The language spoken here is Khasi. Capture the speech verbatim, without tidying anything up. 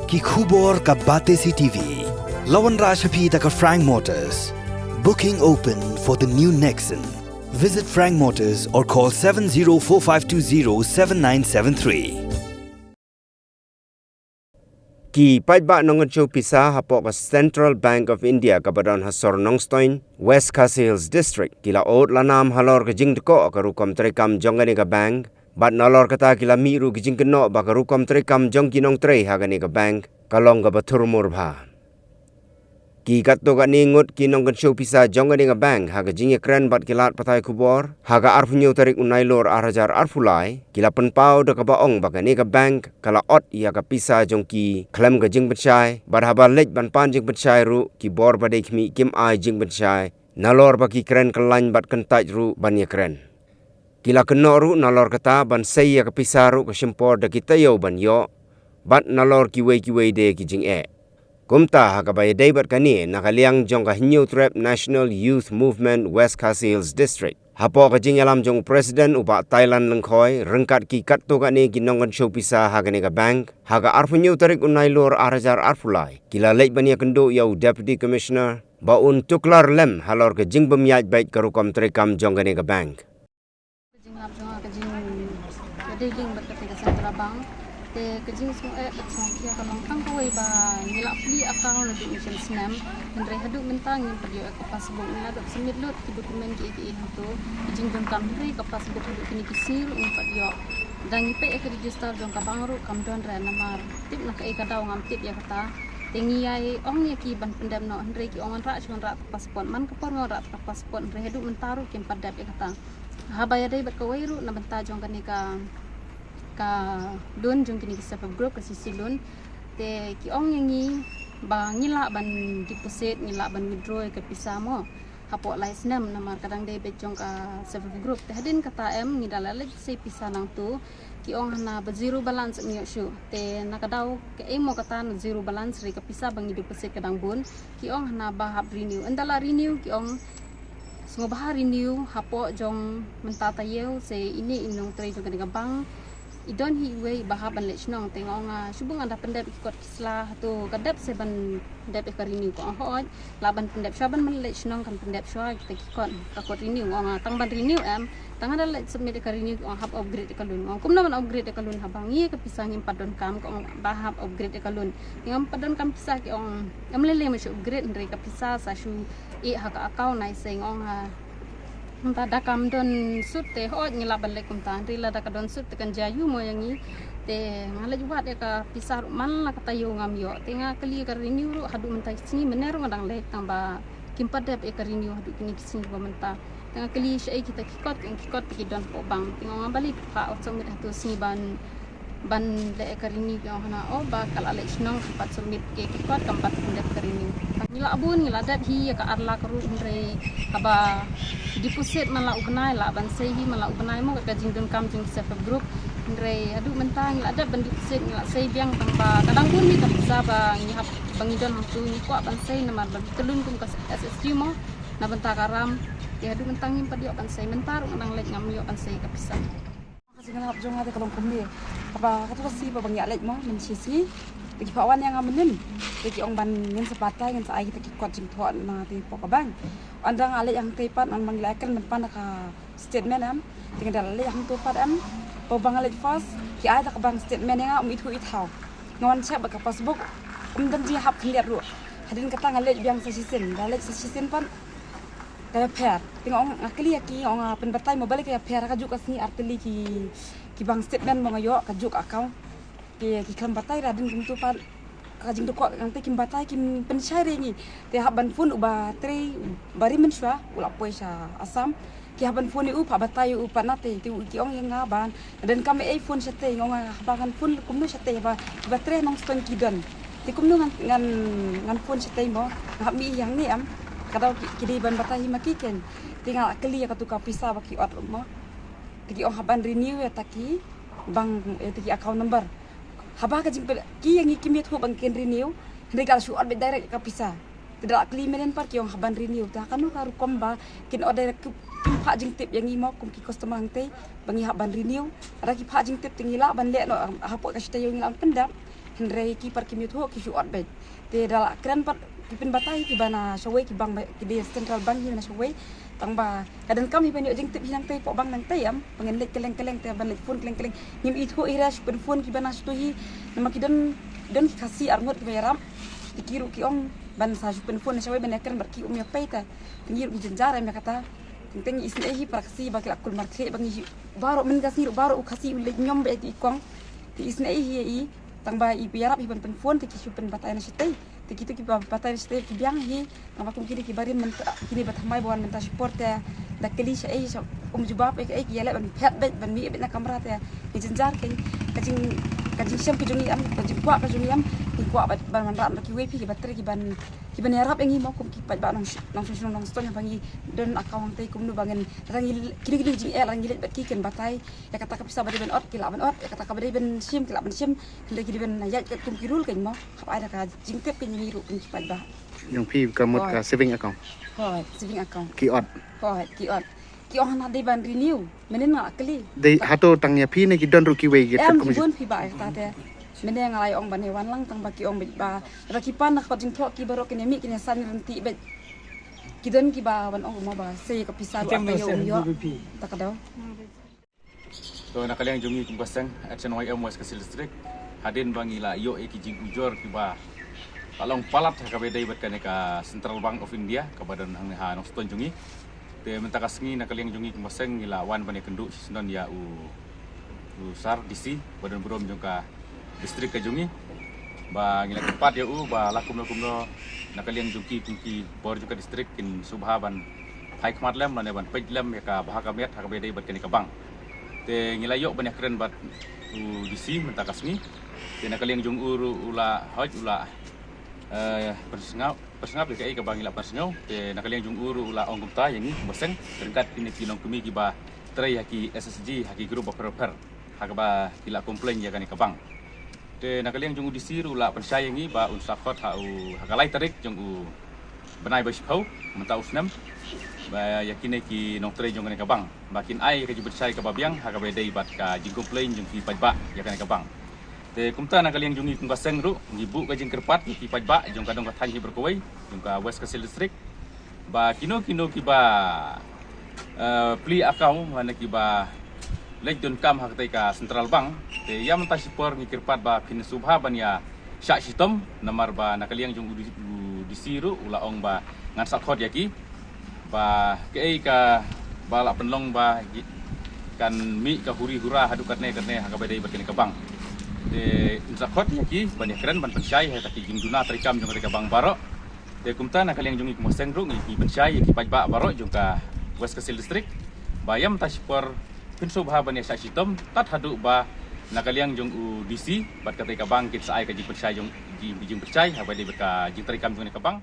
Ki khubor ka Batesi T V. La wanrah sha phi da ka Frank Motors. Booking open for the new Nexon. Visit Frank Motors or call seven zero four five two zero seven nine seven three. Ki paidbah nongkynshew pisa hapoh ka Central Bank of India kaba don ha sor Nongstoiñ, West Khasi Hills District, ki la ud la nam halor ka jingdkoh ka rukom treikam jong kane ka bank, bad nalor kata ki la mih ruh ki jingkynnoh ba ka rukom treikam jong ki nongtrei ha kane ka bank ka long kaba thurmur bha. Ki katto katne ngut ki nongkynshew pisa jong kane ka bank ha ka jingïakren bad ki lad pathai khubor ha ka arphew hynñiew tarik u Nailur ar hajar arphew lai, ki la pynpaw da kaba ong ba kane ka bank ka la ot ïa ka pisa jong ki khlem ka jingpynshai, bad haba leit ban pan jingpynshai ruh ki bor ba dei khmih kim ai jingpynshai, nalor ba ki kren kyllain bad kyntait ruh ban ïakren. Ki la kynnoh ruh nalor kata ban sei ïa ka pisa ruh ka shim por da ki taïew ban ïoh, bad nalor kiwei kiwei de ki jingeh. Kumta ha kaba ïadei bad kane, na ka liang jong ka Hynñiewtrep National Youth Movement West Khasi Hills District, hapoh ka jingïalam jong u President u Bah Thailand Lyngkhoi ryngkat ki katto katne ki nongkynshew pisa ha kane ka bank, ha ka arphew hynñiew tarik u Nailur ar hajar arphew lai, ki la leit ban ïakynduh ïa u Deputy Commissioner ba un tuklar lem halor ka jingbym ïaid beit ka rukom treikam jong kane ka bank. Ka jinglap jong nga ka jing, ka dei liang bad kata ka Central Bank. Te ka jingsngewbha bad sngewkhia ka long tang kawei ba ngi la plie account naduh mynshem snem. Hynrei haduh mynta ngim pat ïoh ïa ka passbook, ngi la dep submit lut ki document kiei kiei hangto. Ka jingdonkam hynrei ka passbook haduh kine ki sngi ruh ngim pat ïoh. Da ngi peit ïa ka register jong ka bank ruh kam don re namar tip na kaei ka daw ngam tip ïa kata. Te ngi ïai ong ïa ki ban pyndep noh hynrei ki ong wanrah shu wanrah passport, man ka por nga wanrah passport hynrei haduh mynta ruh kim pat dep ïa kata. Haba ïadei bad kawei ruh na bynta jong kane ka, ka loan jong kine ki self help group, ka C C loan. Te ki ong ïa ngi ba ngi lah ban deposit, ngi lah ban withdraw ïa ka pisa mo hapoh lai snem namar ka dang dei beit jong ka self help group. Te hadien kata em ngi da la leit sei pisa nangto. Ki ong hana ba zero balance em ïoh shuh. Te na ka daw kaei mo kata na zero balance re ka pisa ba ngi deposit ka dang bun. Ki ong hana ba hap renew. Ynda la renew ki ong sngewbha renew hapoh jong mynta taïew se ine i nongtrei jong kane ka bank i don hi iwei ba hap ban leit shnong. Te nga ong, ah, shu bun nga da pyndep ki kot ki sla hato ka dep se ban dep ïa ka renew. Ka ong hooid, lah ban pyndep shuwa ban leit shnong kan pyndep shuwa kita ki kot, ka kot renew. Nga ong, ah, tang ban renew em? Tang nga da leit submit ïa ka renew, ki ong hap upgrade ïa ka loan. Nga ong kumno ban upgrade ïa ka loan haba ngi ka pisa ngim pat donkam? Ka ong ba hap upgrade ïa ka loan. Ngim pat donkam pisa, ki ong em lei lei ma shu upgrade hynrei ka pisa sa shu ïeh ha ka account. Nai seng ong ha. Mynta da kam don sut te hooid ngi lah ban leit kumta. Hynrei lada ka don sut te kan jia ïu mo ïa ngi. Te nga leit wad ïa ka pisa ruh man la ka taïew ngam ïoh. Te nga kylli ka renew ruh haduh mynta ki sngi mynne ruh nga dang leit tang ba kim pat dep ïa ka renew haduh kine ki sngi ba mynta. Te nga kylli shaei kita ki kot, ki kot te ki don hapoh bank. Te nga ong nga ba leit phah submit hato sngi ban ban leh ka renew, ki ong hana, oh ba ka la leit shnong kam pat submit ki kot, kam pat pyndep ka renew. Ngi la bun, ngi la dep hi ïa ka ar lak ruh hynrei haba deposit man la u bnai, lah ban sei hi man la u bnai mo ka jingdonkam jong ki self help group. Hynrei haduh mynta ngi la dep ban deposit, ngi la sei biang tang ba ka dang bun hi ka pisa ba ngi hap ba ngi don hangtu, ngi kwah ban sei namar ba ngi tylli kum ka S S Q mo na bynta ka ram. Te haduh mynta ngim pat ïoh ban sei, mynta ruh nga dang leit ngam ïoh ban sei ka pisa. Ka jinglap jong nga te ka long kumne. Haba katu ka sngi ba ngi ïa leit mo, mynshisngi te ki phah wan ïa nga mynnin. Te ki ong ban ngin sa batai, ngin sa ai kita ki kot jingthoh na te hapoh ka bank. Ynda nga leit hangtei pat, ynda ba ngi la ïakren ban pan da ka statement em, te nga da leit hangto pat em. Ba ba nga leit first, ki ai da ka bank statement ïa nga, um ithuh ithaw. Nga wan check ba ka passbook um don jinghap khyndiat ruh. Hadien kata nga leit biang sa shisien, da leit sa shisien pat ka ïapher. Te nga ong, nga kylli ïa ki, nga ong, ah, pynbatai mo balei ka ïapher, ha kajuh ka sngi ar tylli ki, ki bank statement ba nga ïoh, kajuh ka account. Ki, ki khlem batai, hadien kumtu pat ka jingdukok, hangta kim batai, kim pynshai re ngi. Te hap ban phone u ba trei, ba ri mynshuwa u la poi sha Assam. Ki hap ban phone ïa u pat, batai ïa u pat na te, te u ki ong ïa nga ban Hadien kam ei phone shatei, nga ong haba ngan phone kumno shatei, haba kiba trei Nongstoiñ ki don. Te kumno ngan, ngan, ngan phone shatei mo, nga hap mih hangne em. Ka daw ki, ki dei ban batai hi ma ki ken. Te nga la kylli ïa katu ka pisa ba ki ot mo. Te ki ong hap ban renew ïa ta ki bank, ïa ta ki account number. Haba ka jingpyl ki ïa ngi kim ïathuh ba kin renew. Hynrei ka la shu ot beit direct ka pisa. Te da la kylli mynnin pat ki ong hap ban renew, te ha kano ka rukom ba kin order, ki, kim phah jingtip ïa ngi mo kum ki customer hangtei ba ngi hap ban renew. Lada ki phah jingtip te ngi lah ban leh noh, hapoh ka shi taïew ngi lah ban pyndap. Hynrei ki pat kim ïathuh, ki shu ot beit. Te da la kren pat ki pynbatai kiba na shawei, ki bank ba, ki dei central bank hi na shawei. Tang ba ka donkam hi ban ïoh jingtip hi nangtei, pok bank nangtei em. Ba ngin leit kylleng kylleng te, ban leit phone kylleng kylleng. Ngim ithuh hi re, shu pynphone kiba na shatei hi. Namar ki don, don ki Khasi arngut kiba ïarap. Te ki ruh ki ong ban sa shu pynphone na shawei ban ïakren bad ki, um ïa pei te. Te ngi ruh ngi jynjar em ïa kata. Teng teng ngi isynei hi para Khasi ba ki la kulmar khlieh ba ngi hi. Baroh mynta ka sngi ruh baroh u Khasi u leit ñiom beit i kong. Te isynei hi ïa i. Tang ba i ïarap hi ban pynphone te ki shu pynbatai na shatei. Te kito kiba batai na shatei ki biang hi. Tang ba kum kine kiba rim mynta, kine ba thymmai ba wan mynta shipor te da kylli shaei sha, um jubab ei ei, ki ïaleh ban phet beit, ban mih beit na kamra te. Ngi jynjar kein, ka jing, ka jingshem ka jong ngi em, ka jingkwah ka jong ngi em. Ngi kwah ban, ban wanrah na kiwei phi kiba trei, kiban, kiban ïarap ïa ngi mo, kum ki paidbah nong, nongshong shnong Nongstoiñ, haba ngi don account te kumno ba ngin, lada ngi, kine kine ki jingeh lada ngi leit bad ki, kin batai. Ïa kata ka pisa ba dei ban ot ki lah ban ot, ïa kata kaba dei ban shim ki lah ban shim. Hynrei ki dei ban ïaid katkum ki rule kein mo. Hap ai da ka jingtip kein ïa ngi ruh kum ki paidbah. Jong phi ka mut ka saving account? Hooid, saving account. Ki ot? Hooid, ki ot. Ki ong hana dei ban renew. Mynnin nga la kylli. Dei hato tang ïa phi ne ki don ruh kiwei ki? Em, katkum ki bun phi ba ïa kata te. Mynnin nga la ong ban ïa wan lang, tang ba ki ong beit ba, ba ki pan na ka jingthoh ki baroh kin ïa mih, kin ïa san ryntih beit. Ki don kiba wan ong mo ba sei ka pisa ruh ata ïa um ïoh. Ta ka daw. To, na ka liang jong ngi kum ka seng Action Y M West Khasi Hills District, hadien ba ngi la ïoh ïa ki jingujor kiba la long palat ha kaba dei bad kane ka Central Bank of India kaba don hangne ha Nongstoiñ jong ngi. Te mynta ka sngi na ka liang jong ngi kum ka seng ngi la wan ban ïakynduh shisyndon ïa u, u Sir D C ba don burom jong ka district ka jong ngi, ba ngi la kyrpad ïa u ba la kumno kumno na ka liang jong ki kum ki bor jong ka district kin sngewbha ban phai khmat lem lane ban peit lem ïa ka bha ka miat ha kaba dei bad kane ka bank. Te ngi la ïoh ban ïakren bad u D C mynta ka sngi. Te na ka liang jong u ruh u la hoi, u la, eh, pynsngap, pynsngap ïa kaei kaba ngi la pynsngew. Te na ka liang jong u ruh u la ong kumta ïa ngi kum ka seng ryngkat kine ki longkmie kiba trei ha ki S H G, ha ki group bapher bapher, ha kaba ki la complain ïa kane ka bank. Te na ka liang jong u D C ruh u la pynshai ïa ngi ba un sa khot ha u, ha ka lai tarik jong u bnai ba shiphew mynta u snem, ba ïa kine ki nongtrei jong kane ka bank ba kin ai ka jingpynshai kaba biang ha kaba dei bad ka jingcomplain jong ki paidbah ïa kane ka bank. Te kumta na ka liang jong ngi kum ka seng ruh ngi buh ka jingkyrpad ïa ki paidbah jong ka dong ka thaiñ hi baroh kawei jong ka West Khasi Hills District, ba kino kino kiba, eh, plie account lane kiba leit donkam ha katei ka Central Bank, te ïa mynta shipor ngi kyrpad ba phin sngewbha ban ïa shah shitom, namar ba na ka liang jong u D-, u D C ruh u la ong ba ngan sa khot ïa ki, ba kaei kaba la pynlong ba ki, kan mih ka huri hura haduh katne katne ha kaba dei bad kane ka bank. Te yn sa khot ïa ki ban ïakren ban pynshai ha ki jingduna treikam jong katei ka bank baroh. Te kumta na ka liang jong ngi kum ka seng ruh ngi pynshai ïa ki paidbah baroh jong ka West Khasi Hills District, ba ïa mynta shipor phin sngewbha ban ïa shah shitom tad haduh ba na ka liang jong u D C bad katei ka bank kin sa ai ka jingpynshai jong, jing, jingpynshai ha kaba dei bad ka jingtreikam jong kane ka bank.